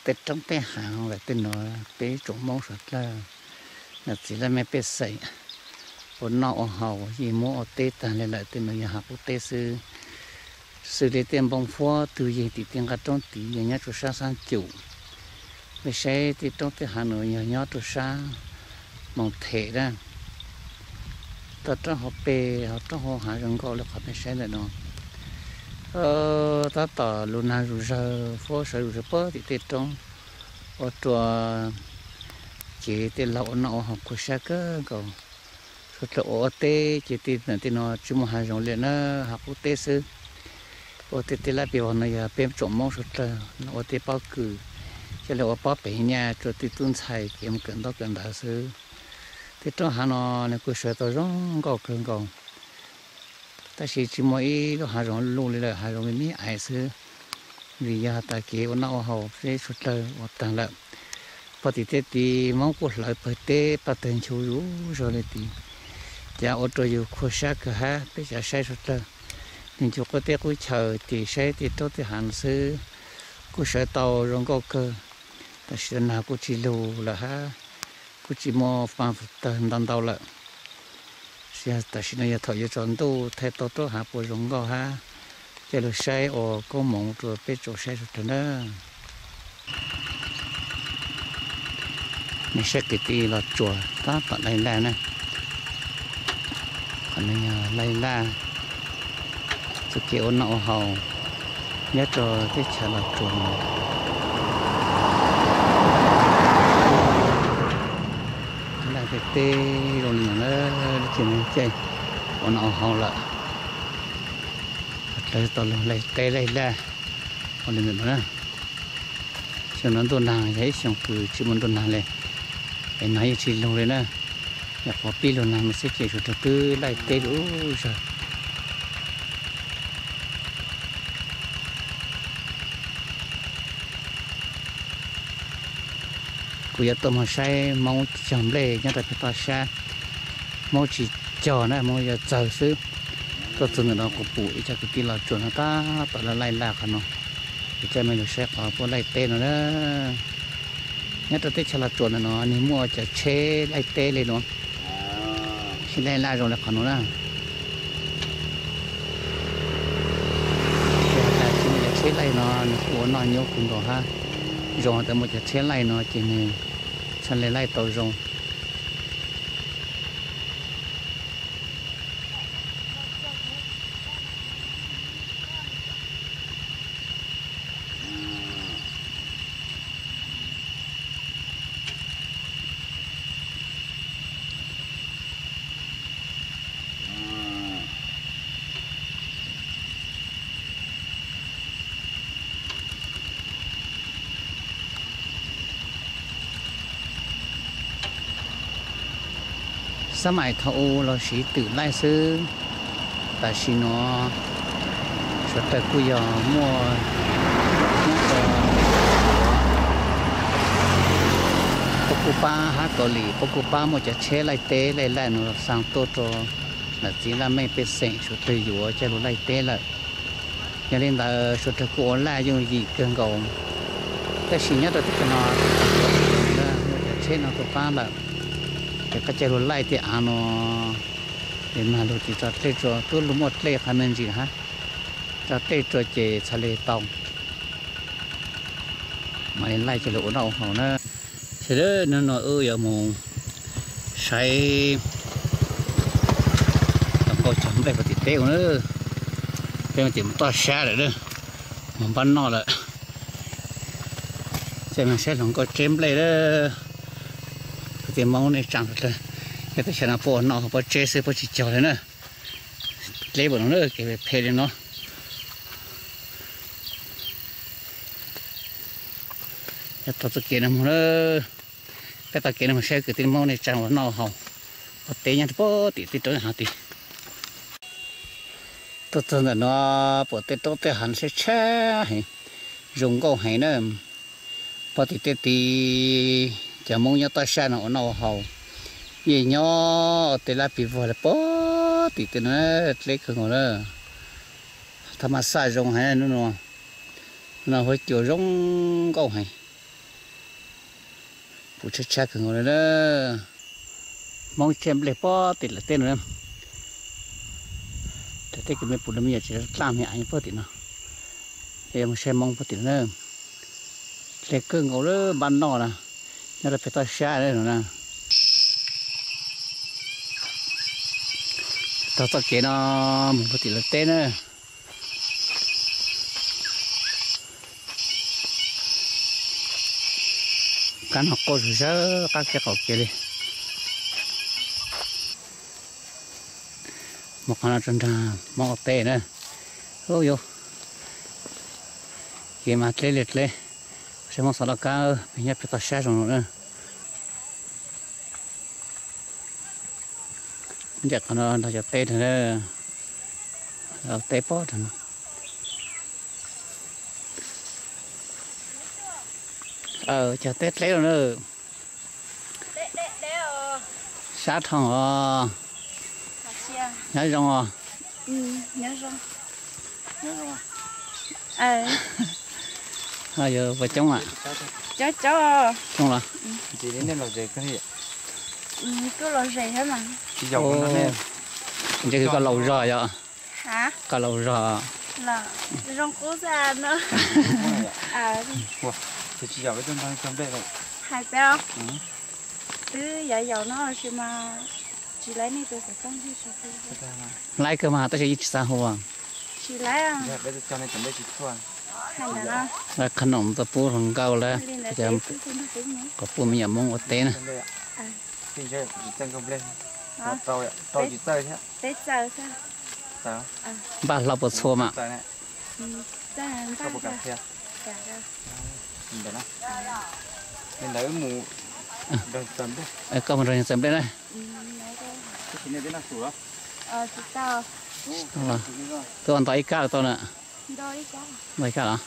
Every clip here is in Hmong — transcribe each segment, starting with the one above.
tej roob tej hav lawm, tej nuav peb tsoom Moob suav dlawg, nam txiv laj mej pej xeem ua noj ua haus yeej muab ua teb tag li lawm, tej nuav yog hav qub teb xwb. Xws li tej npoo huab tug yeeg tim tej nqaj roob tid yog nyob rua sab Xaab Cum. Mej saib tej roob tej hav nuav yog nyob rua sab Moos Them na. Tog roob hauv pes, hauv roob hauv hav zoo nkauj li qhov mej saib ntawm no. Tab tom lug nag zus zawg, huab sawv zus zawg puag tim tej roob, ua rua kev tej laug ua noj ua haus khuam sab kawg nkaus. Suav dlawg ua ua teb ces tej nuav tsis muaj hav zoov li na, hav qub teb xwb. Ua tej teb laj pes vog no yog peb tsoom Moob suav dlawg ua tej pob kws, coj lug ua pob pem nyaj rua tej tub ntxhais kev mus kawm ntaub kawm ntawv xwb. Tej roob hav no nws kuj sawv tau zoo nkauj kawg nkaus, tab sis tsis muaj ib lub hav zoov luj li lawm, hav zoov me me ais xwb. Vim yog has tas kev ua noj ua haus peb suav dlawg ua taag lawm. Puag tim tej tid Moob kuj hlawv pawg teb paj tawg nchu zuj zug li tid, ces ua rua yug khuam sab kawg hab. Peb cav saib suav dlawg, nwg ncu qub teb qub chaw ces saib tej roob tej hav no xwb, kuj sawv tau zoo nkauj kawg. Tam sim no nag kuj tsis lug lawm hab, kuj tsis muaj paj tawg ntau ntau lawm. Tam sim no yog thaum yuav tsaus ntuj thaij tau roob hav puas zoo nkauj hab, coj lug saib ua koob moov rua peb tsoom saib suav dlawg na. Mej saib kwv tij Los Tsuas tab tom laij laj na. Qhov no yog laij laj, txuj kev ua noj ua haus nyob rua teb chaws Los Tsuas no. Laij teb zoo li no na, lub caij no caij ua noj ua haus lawm. Dlawg tau lug laij teb laij laj ua li ntawm no na. Xyoo no ntuj nag yog ib xyoo kws tsis muaj ntuj nag li, es nag yeej tsis lug li na. Yog qhov pib lug nag no xwb ces suav dlawg twb laij teb lug zog. Kuv yuav tuaj moog saib Moob cog nplej nyob rau peg toj sab. Moob tsis cog na, Moob yuav txawg xwb. Tuaj txug ntawm no kuv pum ib co kwv tij Los Tsuas no tab tom laij laj qhov no. Kuv coj mej lug saib qhov puab laij teb no na. Nyob rau teb chaws Los Tsuas ntawm no nwg muaj cov tsheb laij teb li no, tsheb laij laj zoo li qhov no na. Tsis muaj cov tsheb laij no nws kuj ua noj nyuaj kawg nkaus hab. Zoo has tas muaj cov tsheb laij no ces nws txhaj le laij tau zoo. Xab maim thaum u los siv twm laij xwb, tam sim no suav dlawg kuj yog muaj nyob rau Pob Kub Pab hab Kaus Lim, Pob Kub Pab muaj cov tsheb laij teb laij laj no xaa tuaj rau nam txiv laj mej pej xeem suav dlawg yuav coj lug laij teb lawm. Yog li ntawd suav dlawg kuj ua laj yooj yim kawg nkaus. Tab sis nyob rau teb chaws no muaj cov tsheb no tuaj pab lawm, ces koj coj lug laij tej av no es mag lug ces tso dlej rua, tub lug muaj dlej qhov me ntsis hab, tso dlej rua ces txhaj le tau. Mam li laij coj lug ua noj ua haus na. Ces hnub no wb yuav mus saib hluas nkauj cog nplej puag tim teb ua na. Peb mus tim mus toj sab lawm, mus npaj noj lawm. Ces mus saib hluas nkauj tseb nplej lawm. Kwv tij Moob nej tsaa suav dlawg, yog teb chaws no puab ua noj puab tseb xwb puab tsis cog li na. Dleb npaum no na, kev phem li no. Yog taug txoj kev no mus na, peb taug kev no mus saib kwv tij Moob nej tsaa ua noj haus, ua teb nyob rau puag tim tej roob hav tid. Tuaj txog ntawm no pum tej roob tej hav no sab tshab heev, zoo nkauj heev na. Puag tim tej tid cov Moob nyob toj sab no ua noj ua haus, yeej nyob tej laj pis vog li puag tim tej no, dleb kawg nkaus na. Thaj maj xaj zoo heev, hnub no huab cua zoo nkauj heev. Puv tshab tshab kawg nkaus li na. Hmoob tseb nplej puag tim lawv teb no na. Lawv teb kws me pum no me nyuam tsis daj me av nyob puag tim no. Yog mus saib Hmoob puag tim no na. Hle kawg nkaus lawm, npaj noj na. Nyob rau pem toj sab no na. Taug txoj kev no mus puag tim lawv teb na. Kab no quaj zom zaws qab kev qaum kev li. Mus qhov no rau nraag Hmoob ua teb na. Ub yuv, kev mas dleb li dleb. Saib Hmoob Xov Laj Kab pem nyob pem toj sab zoo no na. Ncaim qhov no nrog cov teb, teb pob rau no. Cog teb dleb no na. Sab dhau os. Nyob zoo os. Yog puas coob a? Coob los. Ntshe koj laus zog yog? Koj laus zog. Hais peb os. Twb yav yaus no tsis mas tsis laib nej tus xov tooj. Laib kawg mas tab sis yeej tsis xav hu. Lawv qhab noom tau pub hluas nkauj lawm, kom pub me nyuam Hmoob ua teb na. Npaj hlau puas txhua mas? Koj mus nrog txawm nplej na. Twb ua nto ib kab tau na. Nto ib kab los?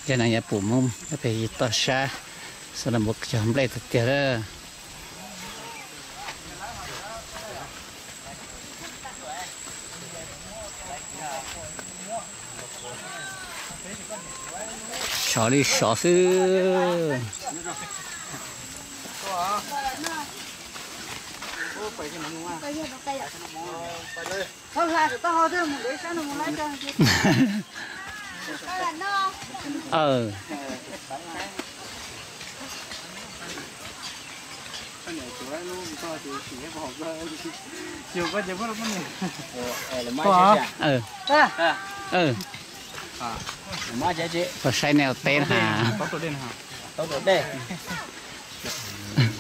Zaj no yuav pum Hmoob pem toj sab, xav los mus cog nplej tiag tiag lawm. Sov li sov xwb. Koj saib nej ua teb na.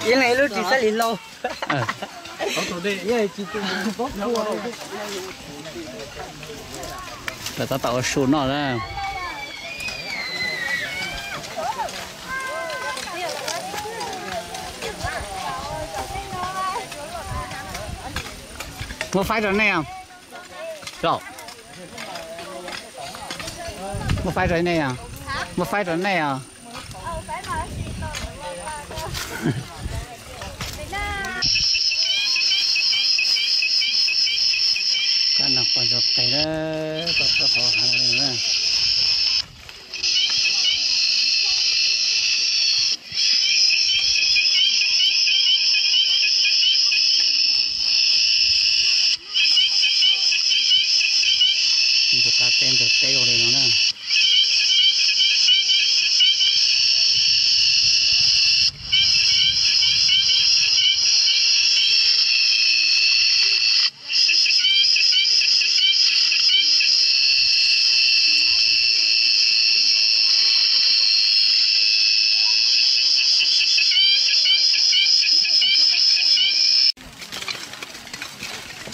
Ib leeg ib lub ris xab lis lau. Lawv tab tom ua su noj na. Muab faib rau nej os. Muab faib rau nej os. Muab faib rau nej os. Kab no quaj zom zaws na, koj txhob hauv hav li na. Ntug qab teb ntug teb ua li no na.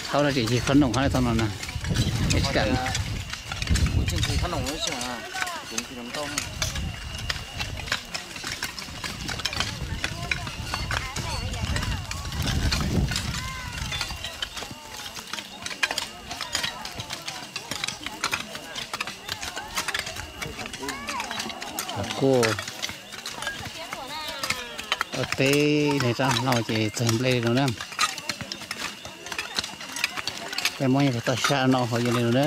Thaum no tseem yig qhob noom hab thaum no na. Kuj ua teb neeg rab hlau ces txawg nplej no na. Peb muab tau sab no hauv yog li no na.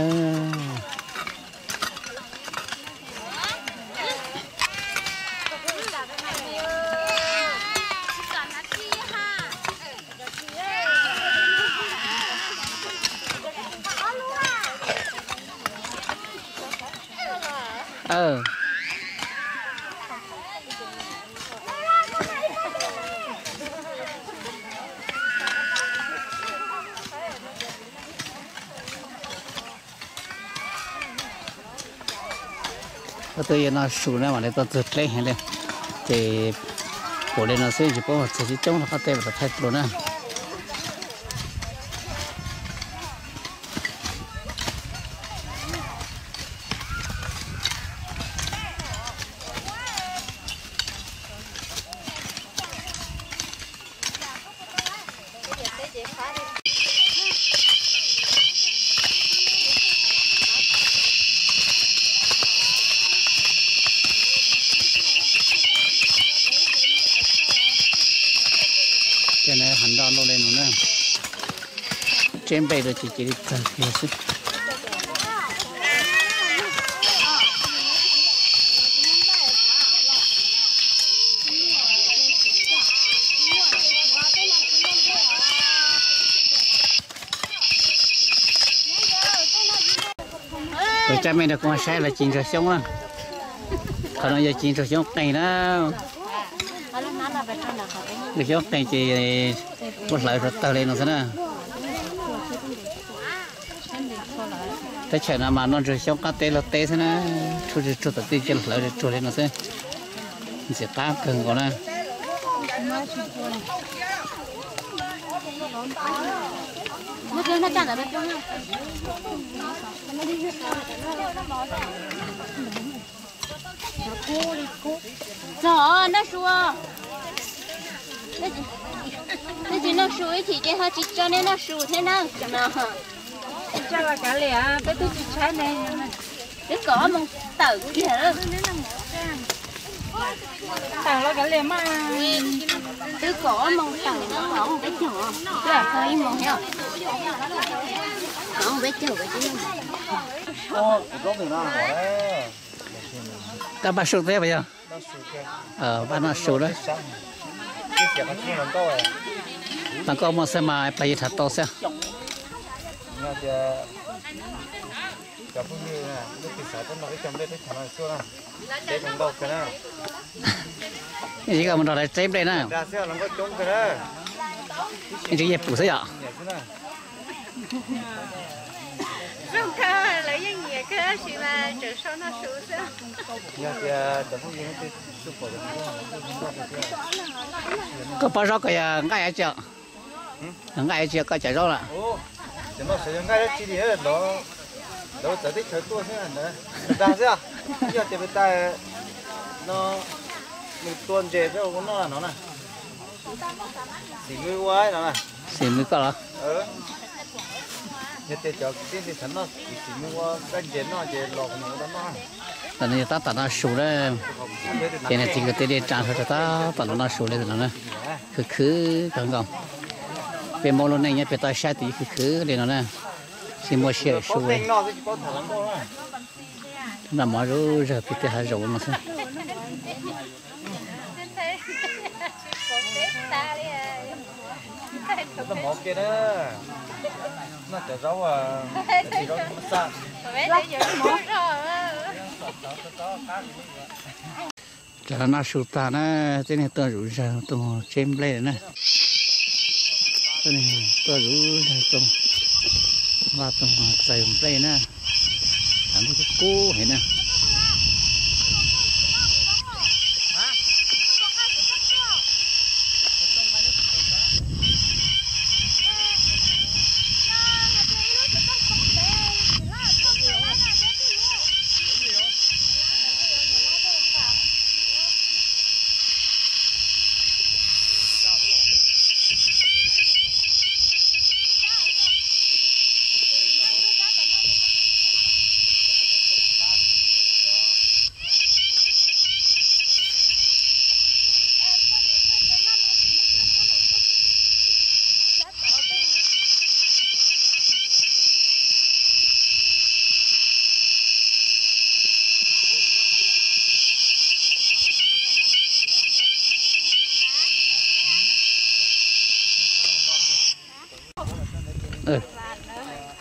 Tus yog no su na, mam li tuaj txug dleb heev li. Ces pum li no xwb, tsis paub txug coob coob rau qab teb, mam rov thaij dua na. Ces nws heev nroj luaj li no na. Tseb nplej rau ces cia li tawg kiag xwb. Kuv coj mej nrog kuv saib lawv ci ntsuag xyoob na. Qhov no yog ci ntsuag xyoob qeeg na. Ntsuag xyoob qeeg ces kuv hlawv rau tawg li no xwb na. Teb chaws no mas noj ntsuag xyoob qab teb luag teb xwb na. Tshuaj tsuag tawm tej cia hlawv tsuag li no xwb. Ntxim qab kawg nkaus na. Txog noj su. Nej tsis noj su ib chim ces ho tsis tso nej noj su thiab na. Twb kaum ob moos tawm kiag. Twb kaum ob moos tawm, kaum ob moos peb caug, twb txog ib moos thiab. Kaum ob moos peb caug. Koj pab su teb puas yog? Pab noj su na. Tau koj muaj xwb mas pab yeej rhais tau xwb. Ib koj mus nrog lawv tseb nplej na. Ib ntsis yeej pum xwb yom. Koj pab zaub koj yog nqaij tsi? Nqaij tsi koj cov zaub lawm? Cov no xyov yog nqaij dab tsi li, lawv txawv teb chaws tuaj xwb ntag xwb. Yog tias peb tas no nws tua ntses peb ua noj no na. Xim mws ua no na. Xim mws koj los? Yog tias cov kwv tij nti thav noj xim mws ua nqaij ntses noj ces los kuv mam ua tau noj. Tam no yog tab tom noj su na. Ces niag txiv kwv tij dej tsaa rau tab tom los noj su li no na. Khwv khwv kawg nkaus. Peb Hmoob lub neej nyob pem toj siab tid khwv khwv li no na. Tsis muaj sia su li. Noj mov zuj zus pem tej hav zoov no xwb. Tam no noj su tag na, tib neeg tuaj zuj zus tuaj mus tseb nplej na. Tib neeg tuaj zuj zus tuaj vaj tuaj txaws nplej na. Tam no kub kub heev na.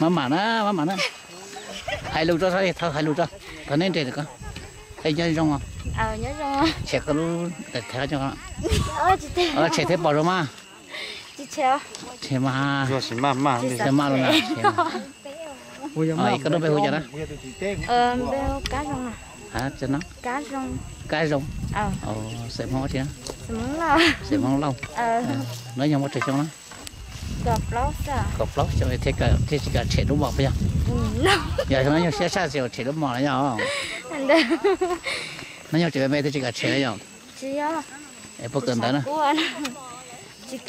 Maj mam na, maj mam na. Hais lus rau, thov hais lus rau, thov neb nres ko. Nyob zoo, tshem koj lub, tshem thiab pom zoo mas. Tshem mas, maj los na. Koj lub npe hu cas na? Kab Zoo. Xeem Hmoob tsi? Xeem Hmoob Lauj. Nov yog muaj tsawg xyoo na? Kaum plaub xyoo thiaj tsis kam tshem lub mom puas yog? Yog no yog siab saj tsis tshem lub mom na yog? No yog tsis me thiaj tsis kam tshem na yog? Es puas kawm ntawv na? Tsis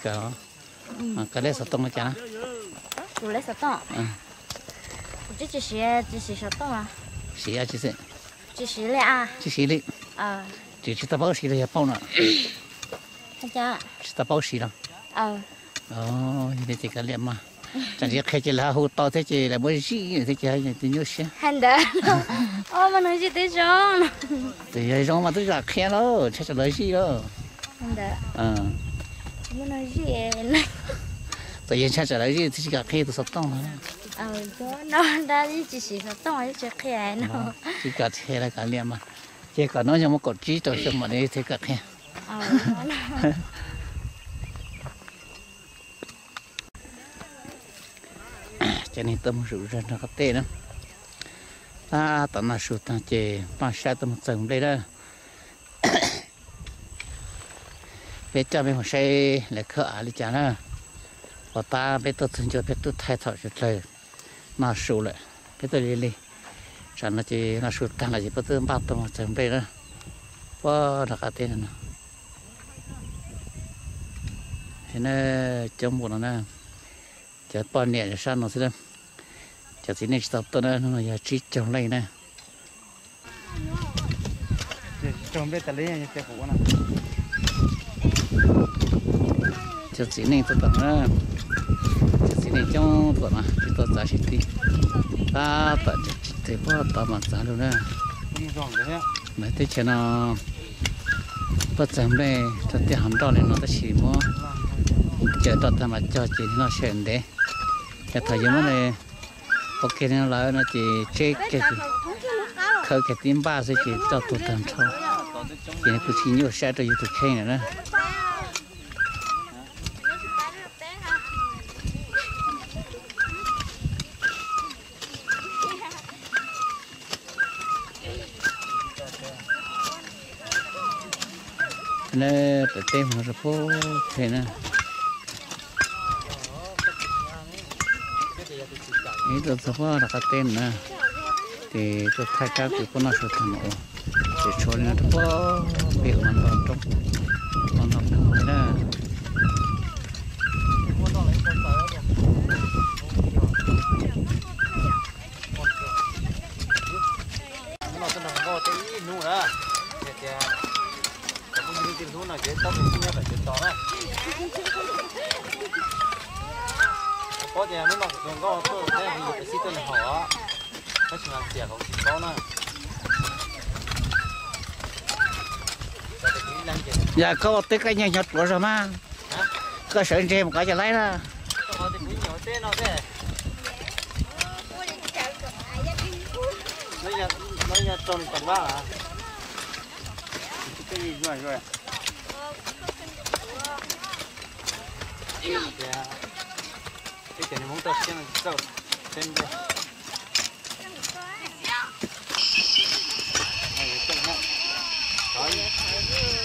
kawm. Kawm lej xov tooj no cas na? Siv tsis siv, siv tsis xwb. Tsis siv li. Tsis siv li. Tsis, tsis tau paub siv los yog paub no? Tsis tau paub siv los? Yog li ces kav liam mas. Tsam ntsis qhia ces lawv hu tau thiab ces lawv muab zij thiab ces tus nyuaj siab. Hais ntawd, muaj neeg zij twb zoo. Tus yog zoo mas twb zam qhia lauj, tshaj tsam lawv zij lauj. Txawm yog tshaj tsam lawv zij thiaj tsis kam qhia tus xov tooj no. Tsis kam qhia li kav liam mas. Ces kom no yog muaj kaum tsib rau xyoo mam li thiaj kam qhia. Cov neeg tuaj mus zuj zus nram qab teb na. Tab tom noj su tag ces npaj sab tuaj mus txaws nplej na. Peb coj peb mus saib lawv khawb av li cas na. Puag ta peb tuaj txog ncua peb twb thaij thaum sawv dlawg noj su lawm, peb tuaj lig lig. Tsam no ces noj su tag lawm ces peb twb npaj tuaj mus txaws nplej na. Puag nram qab teb no na. Coob npaum no na. Cov poj niam sab no xwb na. Cov txiv neej tsis tau tuaj na, hnub no yog tsib caug leej na. Cov txiv neej tuaj tom na, cov txiv neej coob tuaj mas tsis tau txav sib tw. Tab tom tsis tw puag tod mas txav lug na. Lawv teb chaws no puab txaws nplej rau tej hav nroj li no tab sis muab caws nroj tag mas cog ces noj sij hawm ntev. Yog thaum yus muab ua kiag li no lawm no ces tseb kiag, khawb kiag tib npaj xwb ces coj tuag tag nrho. Ces nws kuj tsis nyuaj sab rau yus tus kheej lawm na. Pem teb mus rau puag pem na. Ib tug txog puag rov qab teb na, ces tuaj thaij kab kws puab noj su tag mus ua, ces tshuav li no rau puag pem ua nto roob, ua nto roob na. Hnub no tus nkauj tuaj teb yus pes xib tuaj nws haus os, tab sis mas txiam hauv tsis paub na. Yog koj ua teb koj nyiag nyob ruav zog mas, koj sawv ntseg mus kov cov laib na.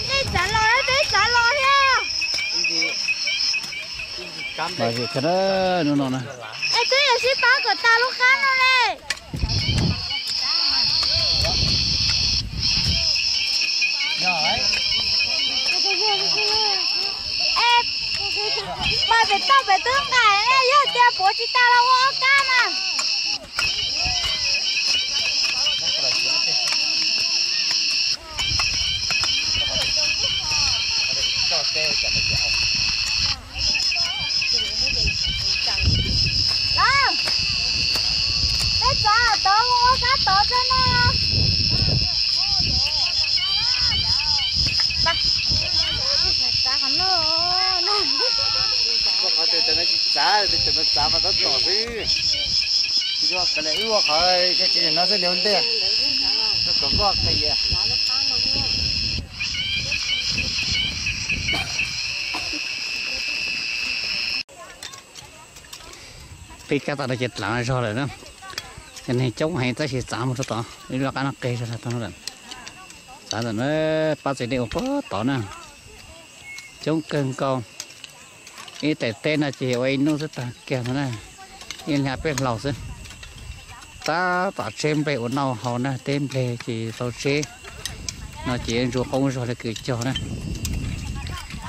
Nej txav los, peb txav los thiab. Hnub no na, es twb yuav sib pab kom tas lub qab no li. Es mas pem toj pem twb nqaim ne, yog tias puav tsis tas los ua ob kab mas. Peb txav tod ua kab tod tso no. Txav qhov no. Txav mas tab tom xwb. Yog ka le wb ua qhov no xwb li ua ntej. Kom koj qhia. Peb kab tau no ces dlav zog lawm na. Ces neeg coob heev tab sis txav mus rau tod, ib lub qab no qis zog tag no lawm. Txav ntawm na, pab txiv neej ua puag tod na. Coob kawg nkaus. Ib daim teb no ces ua ib hnub xwb tag kiag no na. Ib hnub peb hlau xwb. Tab tom tseb nplej ua noj haus na, teb nplej ces tau tseb no ces ntsuag qoob zog li kws cog na.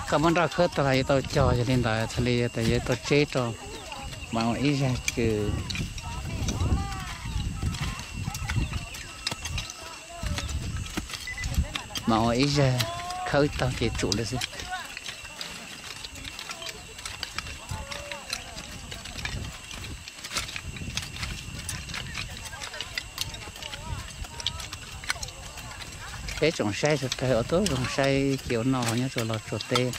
Koj muab nroj khawb tag los yuav tau cog, yog li ntawd txhaj li tas yuav tau tseb rau. Mas ua ib zag kws, mas ua ib zag khawb tag ces tsum li xwb. Peb tsoom saib sawv daws ua tib zoo saib kev ua noj haus nyob rau Los Tsuas teb.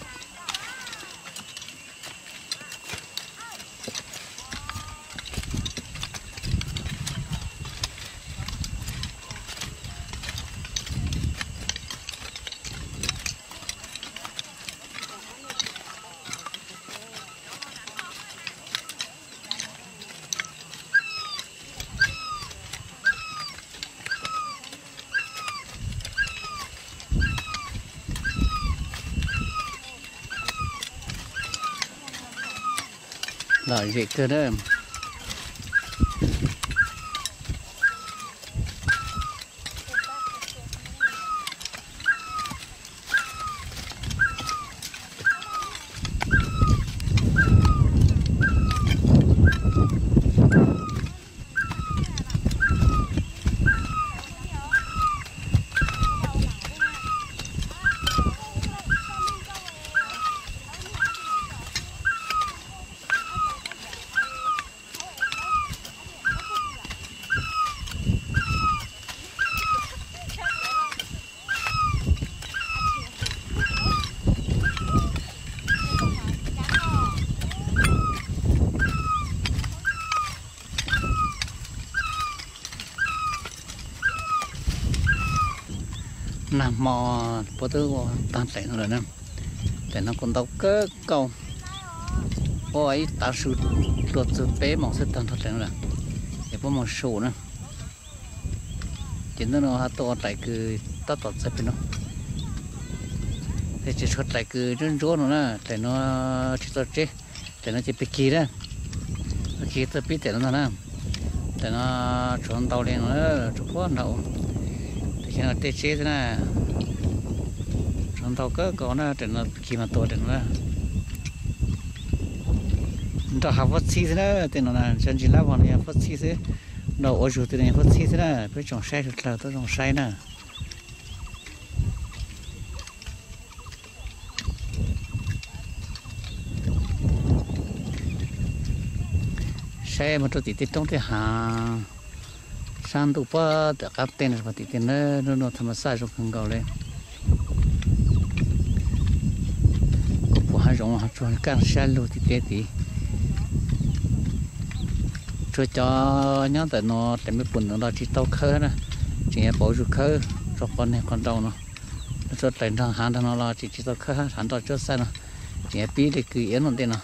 Lom zem kawg na. Nag hmo puab twb ua tag daim no lawm na. Daim no kuj ntau kawg nkaus, ua ib tav su dua txug peb moos xwb tag nrho daim no lawm, es puab moog su na. Ces ntawm no ho tuaj ua daim kws tab tom txawg pem no, ces tsis tshuav daim kws ntsuab ntsuab no na, daim no tsis tau tseb. Daim no ces pig kig na, pig kig txawg pib daim no ntag na. Daim no tshuav ntau li no, tshuav puag nrho, tam sim no tej tseb xwb na. Tshuav ntau kawg nkaus na, daim no pig kig mas tua daim no na. Nrog hav fuab txhib xwb na, tej no na, ntsa ntsis lab vog no yog fuab txhib xwb. Nrog ua zug tej no yog fuab txhib xwb na, peb tsoom saib sawv dlawg tau zoo saib na. Saib mus rau tim tej roob tej hav, sab ntuj puag tim qab teb no, tim tej no, nub nua tham mas xaj zoo kawg nkaus li. Kuv pum hav zoov ho tsuag kaj sab lug tim teb tid. Tsuas cov nyob ntawm no daim me pum ntawd los tsis tau khawb na, tseem yuav pauv zug khawb rau qhov neeg qhov nraug no. Tsuas daim nrog hav nrog no los tseem tsis tau khawb, hav nroj tsuab xaj no, tseem yuav pib li kws iab no ntej no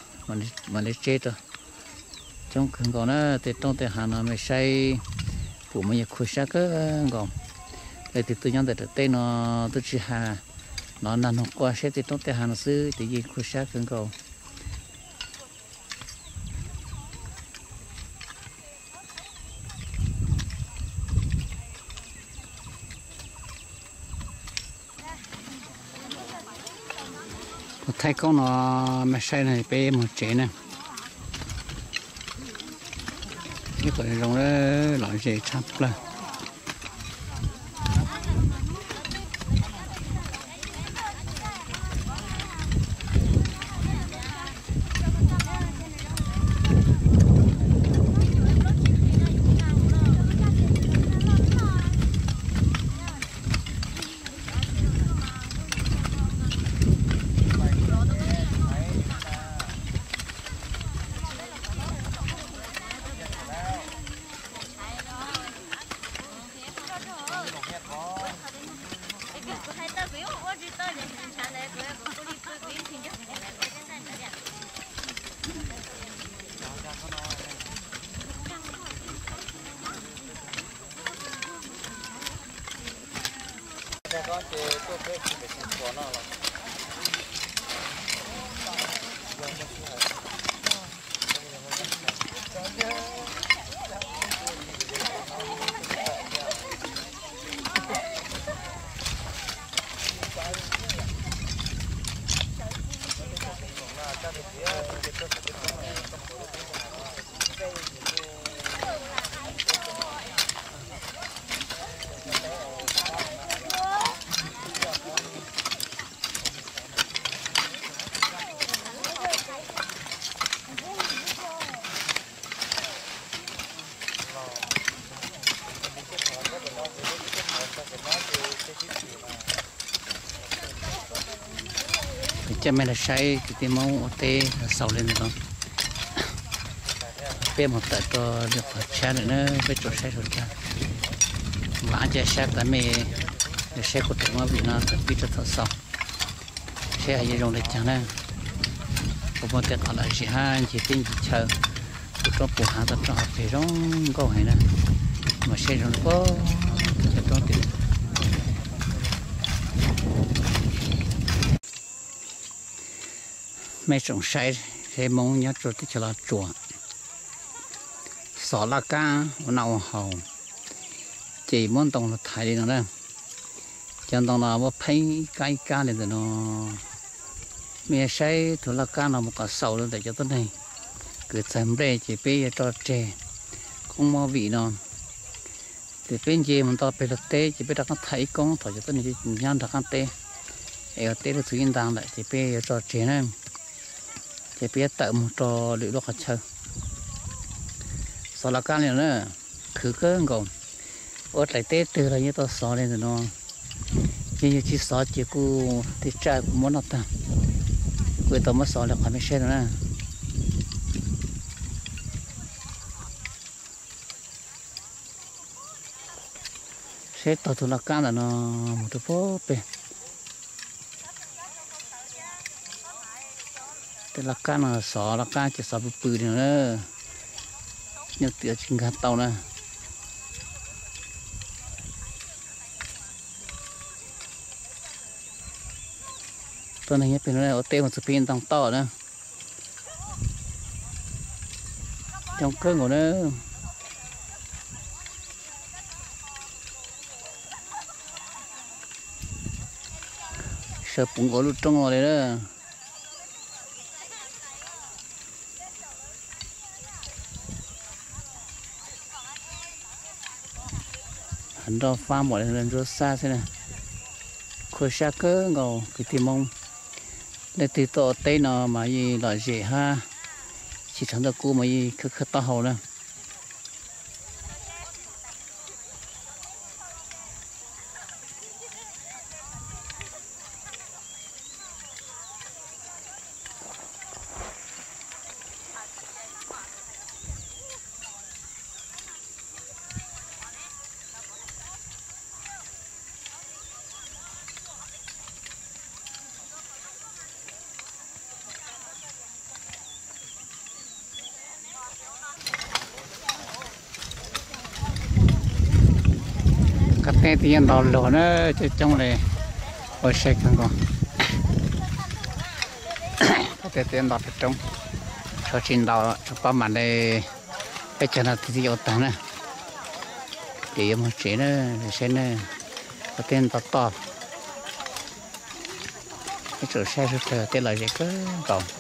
mam li tseb rau. Coob kawg nkaus na, tej roob tej hav no mej saib pum mas yeej khuv sab kawg nkaus. Leej twg tuaj nyob ntawm daim teb no twb tsis has, hnov nag noog quaj saib tej roob tej hav no xwb ces yeej khuv sab kawg nkaus. Kuv thaij koob no mej saib no peb mus tsev na. Ib qho zoo lom zem tshaj plawg. Coj mej los saib kwv tij Hmoob ua teb xaus li ntawm no. Peb mus tawm rau lwm qhov tshab lawm na, peb tsom saib rau tshab. Vam thiab saib tas mej saib kuv daim movie no thaum pib rau thaum xaus, saib hais yuav zoo li cas na. Kuv muaj tej qhov lom zem hab ncig teb ncig chaw, kuv roob puv hav tau roob hauv pes zoo nkauj heev na. Mas saib zoo li puag teb chaws roob tim. Mej tsoom saib, saib Hmoob nyob rau teb chaws Los Tsuas xov laj kab ua noj ua haus, ces muab ntoo los thaiv li no na. Cov ntoo no muab pheeb ib kab ib kab li ntawm no. Mej saib tus laj kab no mus kom xaus li ntawm cov tuab neeg kws txawg nplej ces peb yuav tso tseg. Koob movie no ces peb nce mus nto peg luag teb ces peb rov qaab thaiv ib koob thaum cov tuab neeg nyob nram qaab teb, es ua teb lug txug ib nta lawm ces peb yuav tso tseg na. Ces peb yuav tawm mus rau lwm lub qhov chaw. Xov laj kab li no na, khwv kawg nkaus. Ua dlaim teb twg los yeej tau xov li ntawm no. Yeej yog tsis xov ces kuj tej tsaj kuj muab noj tag. Kuj tau muab xov li qhov mej saib no na. Saib taug tus laj kab ntawm no mus rau puag pem. Tej laj kab no xov laj kab ces xov pw pw li no na. Nyuj twm tsis nkag tau na. Tuab neeg nyob pem no ua teb mus txug pem ntoo toj na. Coob kawg nkaus na. Sawv puv nkaus lub roob no li na. Nroj fab npaum li ntsuab xab xwb na. Khuam sab kawg nkaus kwv tij Hmoob. Leej twg tuaj ua teb no mas yeej lom zem hab tsis tshav ntuj kub mas yeej khawb khawb taub hau na. Qab teb twb yeej nto luag na, coob coob li, ua sai kawg nkaus. Qab teb twb nto pem roob, tshuav tsis nto, tshuav pab mam li peb caug nas this ua tag na, ces yuav moog tsev na, saib na, qab teb nto toj. Peb tsuas saib sawv daws tej lom zem kawg nkaus.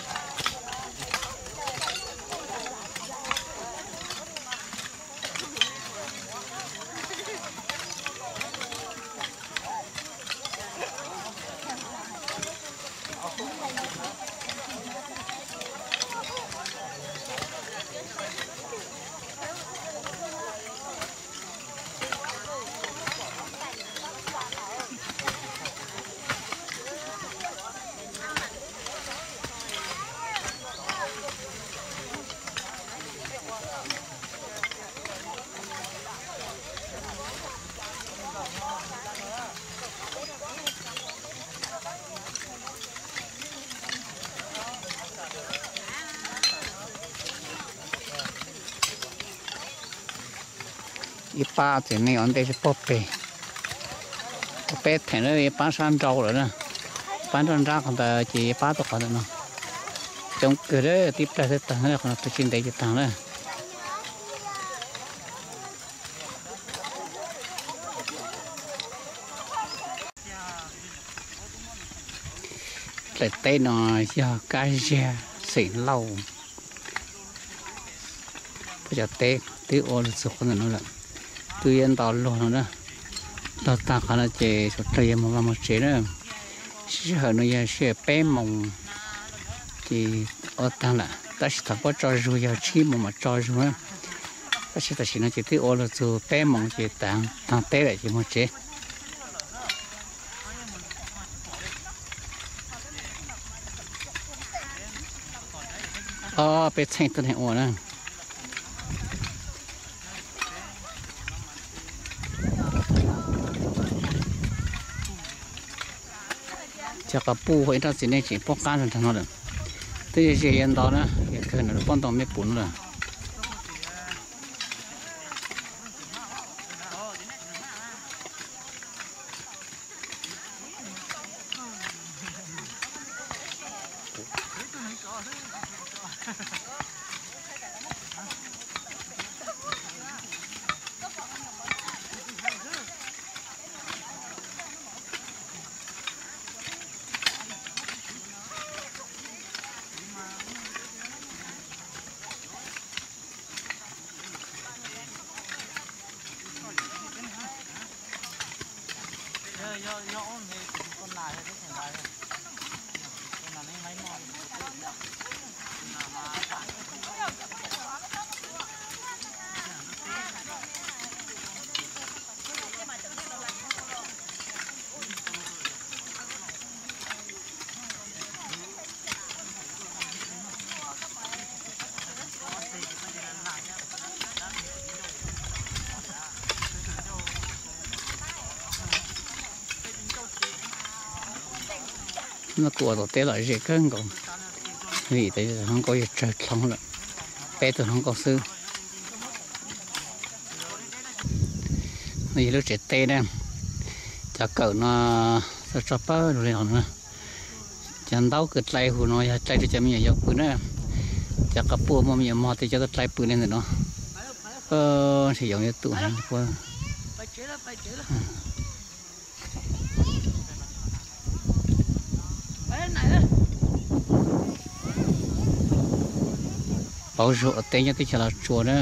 Ib pab txiv neej ua ntej tsis pog peg. Peb theem na pab sab nrau lawm na, pab nroj nrab qhov ntawd ces pab tau qhov ntawm no. Coob kawg, tib plag xwb tag, qhov no tus tsis ntev ces tag na. Daim teb no yog Kab Ziag xeem Lauj. Peb cov teb twb ua los txog qhov ntawm no lawm, twb yuav nto luag no na. Nto tag qhov no ces sawv daws yuav mus vaj mus tsev na. Sij hawm no yog sij hawm peb moos ces ua tag lawm, tab sis thaum puab tso zug yog tsib moos mam tso zug na. Tab sis tam sim no ces twb ua los txog peb moos ces taag teb lawm ces mus tsev. Ob peb txheej tuab neeg ua na. Cov quas puj ua ib rab txiv neej tseem poob qab nrag no lawm. Twb yog ze yuav nto na, yog kawg no lawm, pob ntoo mej pum no lawm. No kuv ua tom teb los ze kawg nkaus, vim tes hluas nkauj yog tsawg dlhau lawm, peb tug hluas nkauj xwb. No yog lub tsev teb na, cov kawm no txog tso pawg lug li no na. Cov ntaub kws dlai huv no yog dlai rau cov me nyuam yaus pw na. Cov quas puj muaj me nyuam mog tes cov tau dlai pw li ntawm no. Ntshe yoov yuav tum heev. Pauv zug ua teb nyob teb chaws Los Tsuas na.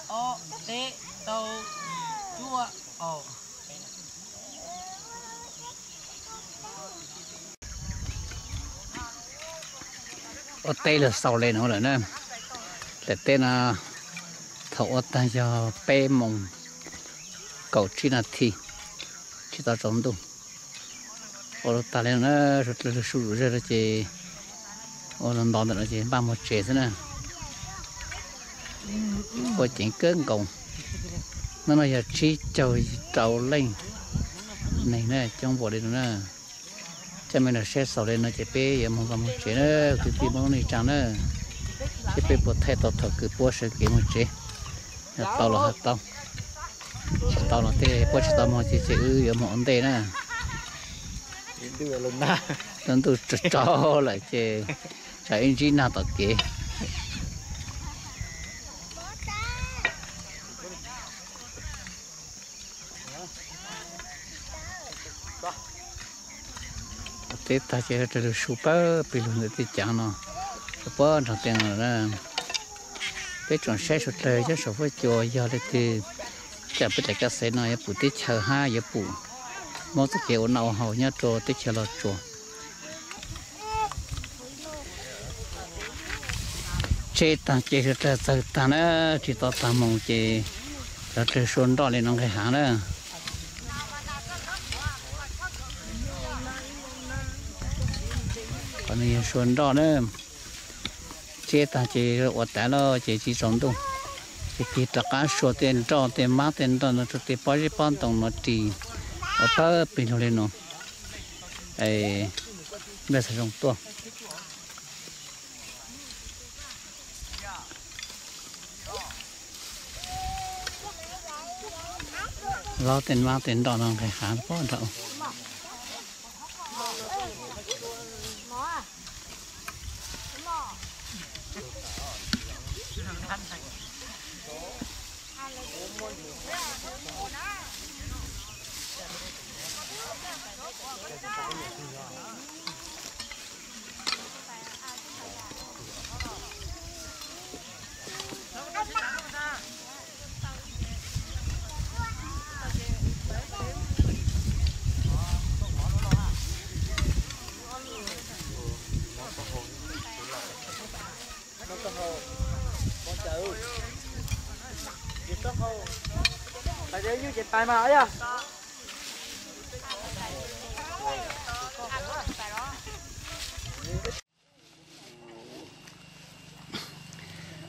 Ob, peb, rau, yim, cuaj, kaum. Ua teb los xaus li no lawm na. Daim teb no thaum ua tag yog peb moos kaum tsib nas this, tsis tau tsaus ntuj. Ua los tag li no na, suav dlawg lug su lug zawg rau ces ua los nto ntawm no ces npaj mus tsev xwb na. Ua ceev kawg nkaus. Hnub no yog tsib caug rau leej neeg na, coob npaum li no na. Coj mej los saib xaus li no ces peb yuav mus vaj mus tsev na, kwv tij Hmoob neej tsaa na. Seb peb puas thaij tau thaum kws puab sawv kev mus tsev. Yog tau los ho tau, tsis tau los tej puab tsis tau moog ces wb yuav moog ua ntej na. Lub ntuj tsaus tsaus lawm ces tsam ib ntsib nag tom kev. Ua teb tag ces rov lug su pawg pig lug ntawm tej caav no, rau puag nraag tej no na. Peb tsoom saib suav dlawg nyob saum huab cua yog leej twg coj peb daim kaj xev no yuav pum teb chaws hab yuav pum Hmoob txoj kev ua noj ua haus nyob rau teb chaws Los Tsuas. Tseb tag ces suav dlawg txawg tag na, tsis tau tag moos ces suav dlawg sua nroj li no nqis haav na. Qhov no yog sua nroj na. Tseb tag ces ua tav lawm ces tsis tsaus ntuj, ces tig rov qab sua tej nroj tej mab tej nroj no rau tej pob zeb pob ntoo no ris, Ua pawg pig lug li no, es npaj xov zoo tuaj. Los tej mab tej nroj no nqis hav pob nrad.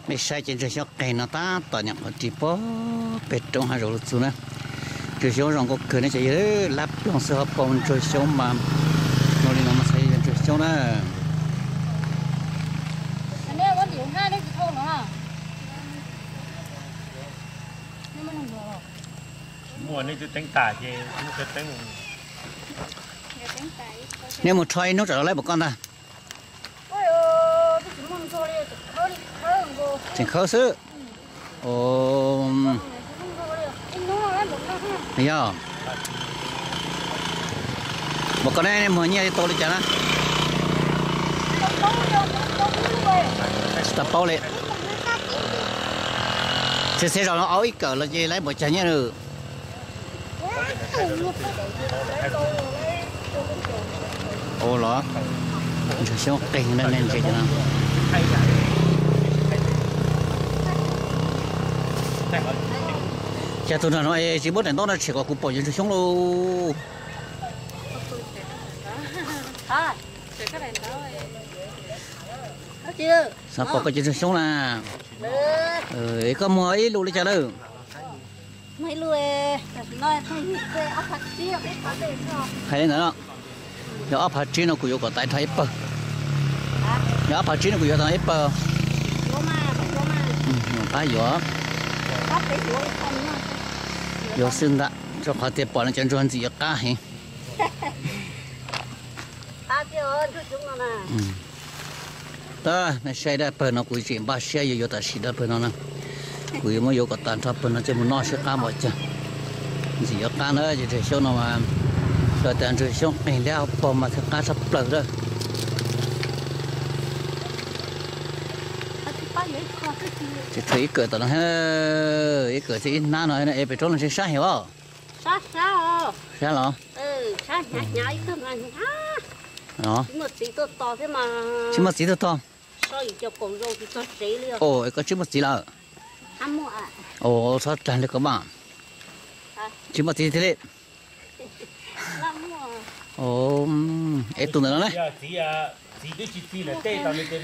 Mej saib cov ntsuag xyoob qeeg no tab tom nyuam qhuav ris puag pem roob hav zoov lug txug na. Ntsuag xyoob zoo nkauj kawg ne, ces yog lab ploog xwb ho pom ntsuag xyoob mas. Zoo li no mas xav yog ntsuag xyoob na. Nej mus rho ib hnub tsam no lawv pom koj ntag. Tseem khawb xwb. Yog, pom koj ne, muag nyiaj tau li cas na? Tsis tau paub li. Txhia txhia zaus no au ib kawm los ces lawv pom cag nyiaj lawm. Ua los, ntsuag xyoob qeeg na, nej ntsia no. Cas tus nraag no es tsis muab daim ntaub no tshem kom kuv pom cov ntsuag xyoob lauj. Xav pom koj cov ntsuag xyoob na. Koj muag ib lus li cas lawm? Hais li ntawd, yog ob phav tsib no kuv yuav kom tau nrho ib pawg. Yog ob phav tsib no kuv yuav tau ib pawg. Pab yuav, yuav xwb ntag, rau qhov tias pom no cov ntsuag ntxim yuav qab heev. Tab, nej saib dab pawg no kuv tseem npaj siab yuav yuav tam sim dab pawg no na. Kuv yuav muab yuav kom tag nrho pawg no coj mus noj seb qab npaum cas. Ntxim yuav qab na, cov ntsuag xyoob no mas, yog tias ntsuag xyoob qeeg liab hauv paug mas thiaj qab tshaj plaws lawm. Tsis txog ib kawm tom no, ib kawm thiaj ib hnab no, es pem roob no ntshe sab heev os. Sab los? Tsis muaj txiv tuaj tog. Koj tsis muaj txiv lawm? Txhob dag li koj mas. Tsis muaj txiv thiaj li. Es tus ntawm no ne?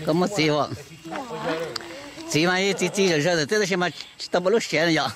Koj muaj txiv as? Txiv mas txiv txiv zawm zawm ntawm twb tab sis mas tsis tau muaj lub siav no yom.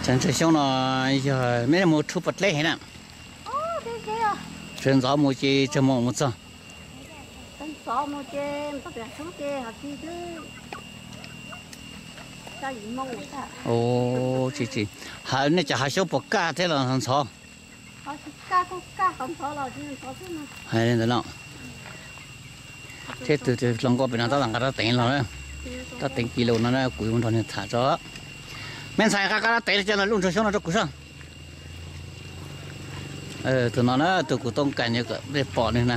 Cov ntsuag xyoob no yog mej mus rhu puas dleb heev na. Sawv ntxov mus ces tsawg moos mus txog? Tsis tsis, nej cov hav xyoob puas kaj thiab los ntxhov? Hais li ntawd no. Thiab tus hluas nkauj pem no tab tom nqa rab teev los na, rab teev kis lus no na, kuv yuav nrog nws tham tso. Me ntxhais, nqa rab teev los coj los luj ntsuag xyoob no rau kuv saib. Tus no na, tus kuv toob kas kom peb pom nws na.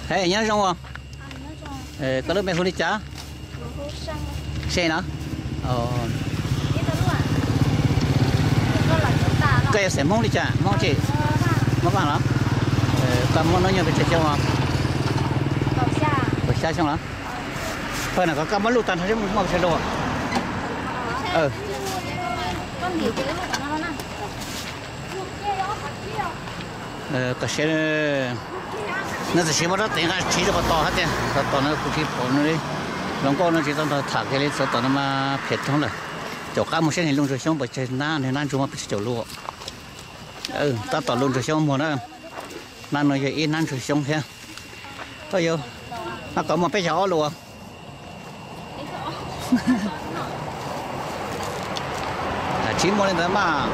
Hais nyob zoo os. Koj lub npe hu li cas? Seej no. Koj yog xeem Hmoob li cas? Hmoob tsi? Hmoob Vaj los? Koj muaj hnub nyoog pes tsawg xyoo os? Kaum xya xyoo los? Pawg na, koj muab luj tag nrho seb muaj pes tsawg lub. Kom siav, nws tam sim muab rab tev nqa tsiv rau qhov tos hab tias qhov tos no kuv tsis pom nws li. Hluas nkauj no tsis tau nrog tham kiag li, xov tom no mas phiaj thoob lawm. Caum qab mus saib niag luj ntsuag xyoob pes tsawg, nab niag nab ntsuag muaj pes tsawg caum lub. Tab tom luj ntsuag xyoob muag na. Nab no yog ib nab ntsuag xyoob thiab. Koj yuav, nab koj muaj peb caug ob lub. Tsis muaj li ntawd mas.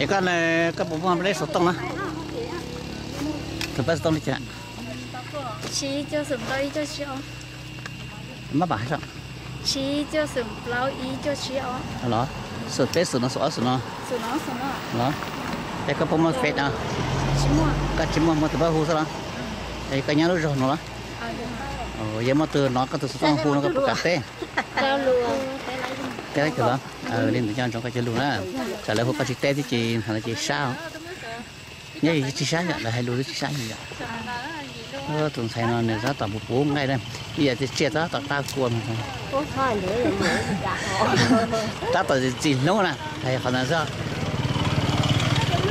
Es koj, koj puas muaj peb xov tooj na? Tus peb xov tooj li cas? Mab pam hais los? Xum peb xum no xum ob xum no los? Es koj puas muaj Face no? Koj tsis muaj, muaj tus pab hu xwb los? Es koj nyob lub zog no los? Yog muaj tus no koj tus xov tooj hu no koj puas kam teb? Teb kawg los? Li ntawd nco ntsoov koj cov lus na. Tsam lawv hu koj tsis teb thiab ces ntawd ces sab. Nyob tsis sab yom, lawv hais lus twb tsis sab yom. Tus ntxhais no nws tab tom puv puv nqaij na, ib yam tias tsiaj tab tom qab kua no. Tab tom txi hlub na, hais qhov ntawd xwb.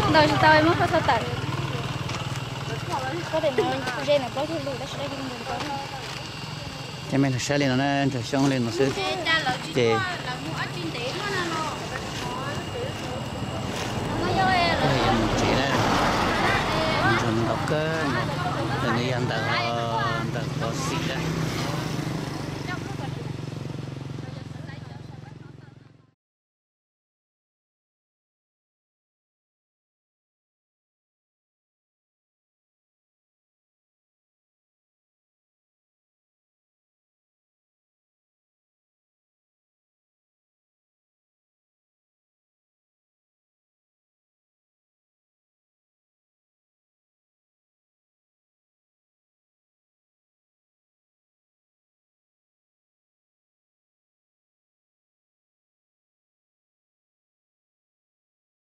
Ntaus tsis tau, muab koj txhob tawm. Ces mej nrog saib li no na, ntsuag xyoob li no xwb. Ces yog mus tsev na, ntsuag ntau kawg, nws yog ntawm, ntawm pov xim na.